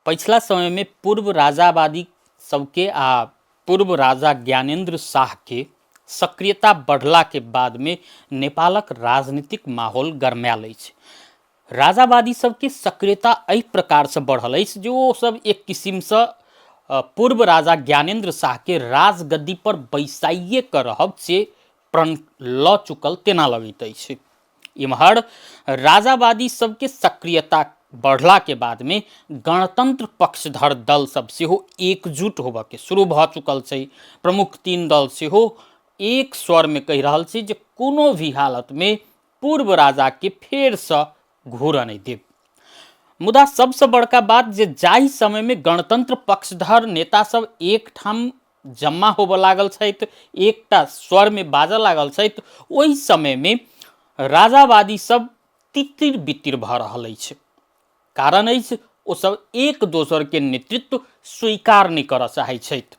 पछिला समयमे पूर्व राजावादी सबके आ पूर्व राजा ज्ञानेन्द्र शाहके सक्रियता बढ़लाके बादमे नेपालक राजनीतिक माहौल गरमायल अछि। राजावादी सबके सक्रियता एहि प्रकारसँ बढ़ल अछि जे ओ सब एक किसिमसँ पूर्व राजा ज्ञानेन्द्र शाहके राजगद्दी पर बैसाइए कऽ रहब से प्रण लऽ चुकल तेना लगैत अछि। इम्हर राजावादी सबके सक्रियता बढ़लाके बादमे गणतंत्र पक्षधर दल सब सेहो एकजुट होबऽके शुरू भऽ चुकल छै। प्रमुख तीन दल सेहो एक स्वरमे कहि रहल छै जे कोनो भी हालतमे पूर्व राजाके फेरसँ घूरऽ नहि देब। मुदा सबसँ बड़का बात जे जाहि समयमे गणतंत्र पक्षधर नेता सब एकठाम जमा होबऽ लागल छथि, एकटा स्वरमे बाजऽ लागल छथि, ओहि समयमे राजावादी सब तितिर बितिर भऽ रहल अछि। कारण अछि ओसब एक दोसरके नेतृत्व स्वीकार नहि करऽ चाहै छथि।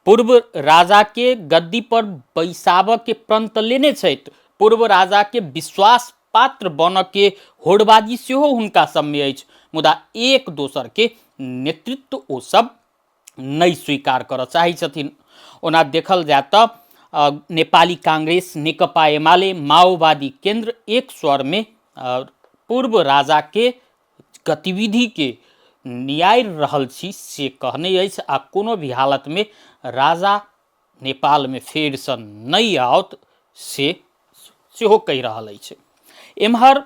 पूर्व राजाके गद्दी पर बैसाबऽके प्रण तऽ लेने छथि, पूर्व राजाके विश्वास पात्र बनऽके होड़बाजी सेहो हुनका सबमे अछि, मुदा एक दोसरके नेतृत्व ओ सब नहि स्वीकार करऽ चाहै छथिन। ओना देखल जाय तऽ नेपाली कांग्रेस, नेकपा एमाले, माओवादी केंद्र एक स्वरमे पूर्व राजाके गतिविधिके नियारि रहल छी से कहने अछि आ कोनो भी हालतमे राजा नेपालमे फेरसँ नहि आओत से सेहो कहि रहल अछि। एम्हर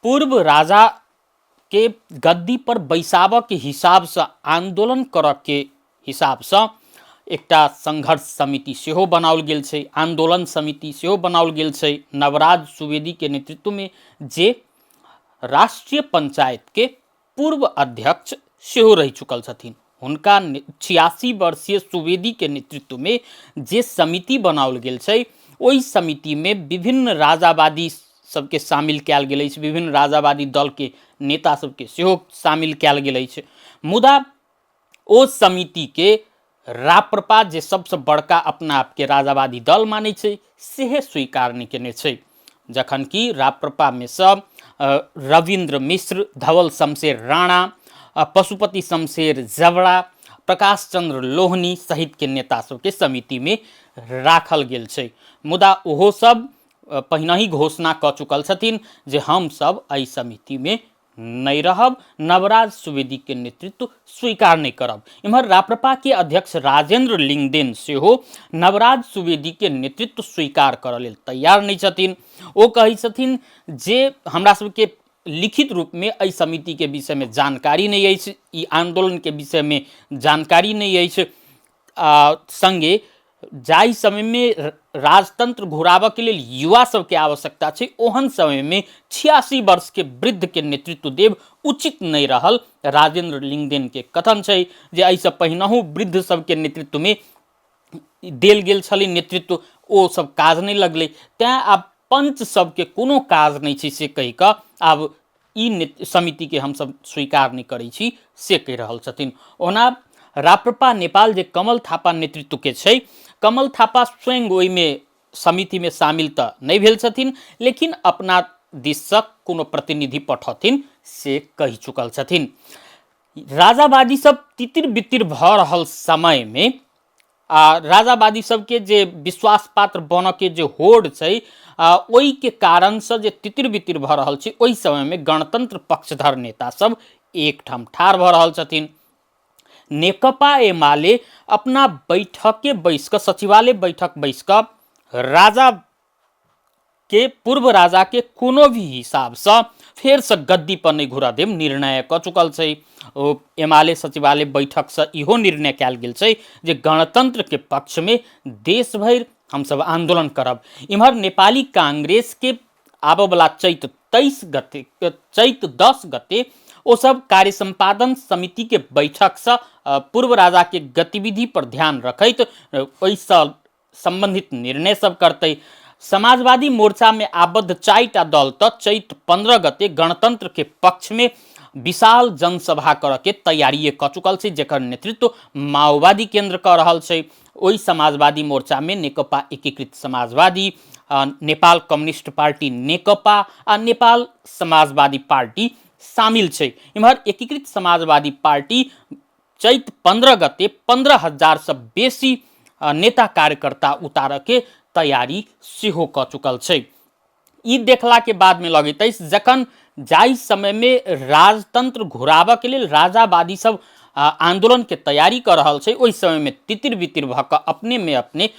पूर्व राजा के गद्दी पर बैसाबऽके हिसाबसँ आन्दोलन करऽके हिसाबसँ एकटा संघर्ष समिति सेहो बनाओल गेल छै, आन्दोलन समिति सेहो बनाओल गेल छै नवराज सुवेदीके नेतृत्वमे, जे राष्ट्रीय पंचायतके पूर्व अध्यक्ष सेहो रहि चुकल छथिन। हुनका 86 वर्षीय सुवेदीके नेतृत्वमे जे समिति बनाओल गेल छै ओहि समितिमे विभिन्न राजावादी सबके शामिल कयल गेल अछि, विभिन्न राजावादी दलके नेता सबके सेहो शामिल कयल गेल अछि। मुदा ओ समितिके राप्रपा जे सबसँ बड़का अपना आपके राजावादी दल मानै छै सेहे स्वीकार नहि केने छै, जखन कि राप्रपामे सँ रविन्द्र मिश्र, धवल शमशेर राणा, पशुपति शमशेर जवड़ा, प्रकाश चंद्र लोहनी सहितके नेता सबके समितिमे राखल गेल छै। मुदा ओहो सब पहिनहि घोषणा कऽ चुकल छथिन जे हमसब एहि समितिमे नहि रहब, नवराज सुवेदीके नेतृत्व स्वीकार नहि करब। इम्हर राप्रपाके अध्यक्ष राजेंद्र लिंगदेन सेहो नवराज सुवेदीके नेतृत्व स्वीकार करऽ लेल तैयार नहि छथिन। ओ कहै छथिन जे हमरा सबके लिखित रूपमे एहि समितिके विषयमे जानकारी नहि अछि, ई आन्दोलनके विषयमे जानकारी नहि अछि, आ संगे जाहि समयमे राजतंत्र घुराबऽके लेल युवा सबके आवश्यकता छै ओहन समयमे 86 वर्षके वृद्धके नेतृत्व देब उचित नहि रहल राजेंद्र लिंगदेनके कथन छै जे एहिसँ पहिनहु वृद्ध सबके नेतृत्वमे देल गेल छलै नेतृत्व, ओ सब काज नहि लगलै, तैँ आब पंच सबके कोनो काज नहि छै से कहि कऽ आब ई समितिके हमसब स्वीकार नहि करै छी से कहि रहल छथिन। ओना राप्रपा नेपाल जे कमल थापा नेतृत्वके छै, कमल थापा स्वयं ओहिमे समितिमे शामिल तऽ नहि भेल छथिन, लेकिन अपना दिससँ कोनो प्रतिनिधि पठौथिन से कहि चुकल छथिन। राजावादी सब तितिर बितिर भऽ रहल समयमे आ राजावादी सबके जे विश्वास पात्र बनऽके जे होड़ छै ओहिके कारणसँ जे तितिर बितिर भऽ रहल छै ओहि समयमे गणतंत्र पक्षधर नेता सब एकठाम ठाढ़ भऽ रहल छथिन। नेकपा एमाले अपना बैठके बैस कऽ, सचिवालय बैठक बैस कऽ राजा के पूर्व राजा के कोनो भी हिसाबसँ फेरसँ गद्दी पर नहि घुरऽ देब निर्णय कऽ चुकल छै। ओ एमाले सचिवालय बैठकसँ इहो निर्णय कयल गेल छै जे गणतंत्रके पक्षमे देश भरि हमसब आंदोलन करब। इम्हर नेपाली कांग्रेसके आबऽवला चैत 23 गते, चैत 10 गते ओ सब कार्य सम्पादन समितिके बैठकसँ पूर्व राजाके गतिविधि पर ध्यान रखैत ओहिसँ संबंधित निर्णय सब करतै। समाजवादी मोर्चा में आबद्ध 4टा दल तऽ चैत 15 गते गणतंत्र के पक्ष में विशाल जनसभा करऽ के तैयारी कऽ चुकल छै, जकर नेतृत्व माओवादी केंद्र कऽ रहल छै। ओहि समाजवादी मोर्चा में नेकपा एकीकृत समाजवादी, नेपाल कम्युनिस्ट पार्टी नेकपा आ नेपाल समाजवादी पार्टी शामिल छै। इम्हर एकीकृत समाजवादी पार्टी चैत 15 गते 15,000 सँ बेसी नेता कार्यकर्ता उतारऽ के तैयारी सेहो कऽ चुकल छै। ई देखलाके बादमे लगैत अछि जखन जाहि समयमे राजतंत्र घुराबऽके लेल राजावादी सब आंदोलनके तैयारी कऽ रहल छै, ओहि समयमे तितिर बितिर भऽ कऽ अपनेमे अपने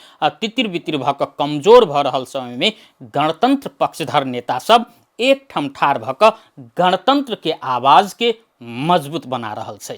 तितिर बितिर भऽ कऽ कमजोर भऽ रहल समयमे गणतंत्र पक्षधर नेता सब एकठाम ठाढ़ भऽ कऽ गणतंत्रके आवाजके मजबूत बना रहल छथि।